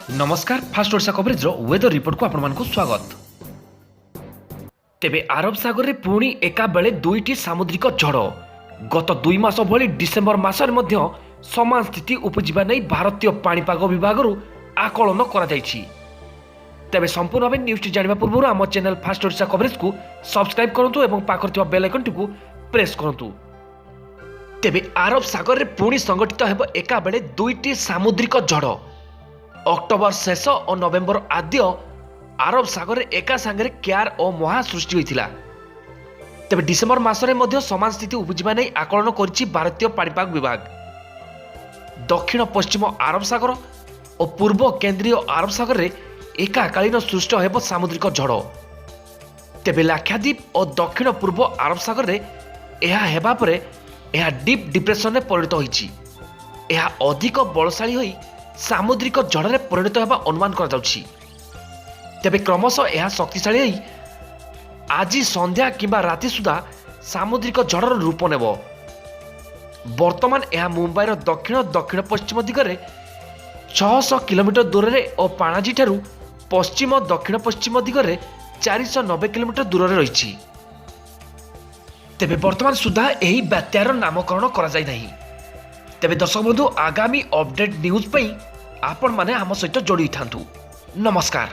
ନମସ୍କାର, first Odisha କଭରେଜର weather ରିପୋର୍ଟକୁ ଆପଣମାନଙ୍କୁ ସ୍ୱାଗତ। ତେବେ ଆରବ ସାଗରରେ ପୁଣି ଏକାବେଳେ ଦୁଇଟି ସାମୁଦ୍ରିକ ଝଡ଼। ଗତ 2 ମାସ ଭଳି ଡିସେମ୍ବର ମାସରେ ମଧ୍ୟ ସମାନ ସ୍ଥିତି ଉପୁଜିବା ନେଇ ଭାରତୀୟ ପାଣିପାଗ ବିଭାଗରୁ ଆକଳନ କରାଯାଇଛି। ତେବେ ସମ୍ପୂର୍ଣ୍ଣ ଭାବେ ନ୍ୟୁଜ୍ଟି ଜାଣିବା ପୂର୍ବରୁ ଆମ ଚ୍ୟାନେଲ ଫାଷ୍ଟ ଓଡ଼ିଶା କଭରେଜକୁ ସବସ୍କ୍ରାଇବ୍ କରନ୍ତୁ ଏବଂ ପାଖରେ ଥିବା ବେଲ୍ ଆଇକନ୍ଟିକୁ ପ୍ରେସ୍ କରନ୍ତୁ। ତେବେ ଆରବ ସାଗରରେ ପୁଣି ସଂଗଠିତ ହେବ ଏକାବେଳେ ଦୁଇଟି ସାମୁଦ୍ରିକ ଝଡ଼। ଅକ୍ଟୋବର ଶେଷ ଓ ନଭେମ୍ବର ଆଦ୍ୟ ଆରବ ସାଗରରେ ଏକା ସାଙ୍ଗରେ କ୍ୟାର୍ ଓ ମହା ସୃଷ୍ଟି ହୋଇଥିଲା। ତେବେ ଡିସେମ୍ବର ମାସରେ ମଧ୍ୟ ସମାନ ସ୍ଥିତି ଉପୁଜିବା ନେଇ ଆକଳନ କରିଛି ଭାରତୀୟ ପାଣିପାଗ ବିଭାଗ। ଦକ୍ଷିଣ ପଶ୍ଚିମ ଆରବ ସାଗର ଓ ପୂର୍ବ କେନ୍ଦ୍ରୀୟ ଆରବ ସାଗରରେ ଏକାକାଳୀନ ସୃଷ୍ଟ ହେବ ସାମୁଦ୍ରିକ ଝଡ଼। ତେବେ ଲାକ୍ଷାଦ୍ୱୀପ ଓ ଦକ୍ଷିଣ ପୂର୍ବ ଆରବ ସାଗରରେ ଏହା ହେବା ପରେ ଏହା ଡିପ୍ ଡିପ୍ରେସନରେ ପରିଣତ ହୋଇଛି। ଏହା ଅଧିକ ବଳଶାଳୀ ହୋଇ ସାମୁଦ୍ରିକ ଝଡ଼ରେ ପରିଣତ ହେବା ଅନୁମାନ କରାଯାଉଛି। ତେବେ କ୍ରମଶଃ ଏହା ଶକ୍ତିଶାଳୀ ହୋଇ ଆଜି ସନ୍ଧ୍ୟା କିମ୍ବା ରାତି ସୁଦ୍ଧା ସାମୁଦ୍ରିକ ଝଡ଼ର ରୂପ ନେବ। ବର୍ତ୍ତମାନ ଏହା ମୁମ୍ବାଇର ଦକ୍ଷିଣ ଦକ୍ଷିଣ ପଶ୍ଚିମ ଦିଗରେ 600 କିଲୋମିଟର ଦୂରରେ ଓ ପାଣାଜୀଠାରୁ ପଶ୍ଚିମ ଦକ୍ଷିଣ ପଶ୍ଚିମ ଦିଗରେ 490 କିଲୋମିଟର ଦୂରରେ ରହିଛି। ତେବେ ବର୍ତ୍ତମାନ ସୁଦ୍ଧା ଏହି ବାତ୍ୟାର ନାମକରଣ କରାଯାଇ ନାହିଁ। ତେବେ ଦର୍ଶକ ବନ୍ଧୁ, ଆଗାମୀ ଅପଡେଟ୍ ନ୍ୟୁଜ୍ ପାଇଁ ଆପଣମାନେ ଆମ ସହିତ ଯୋଡ଼ି ହୋଇଥାନ୍ତୁ। ନମସ୍କାର।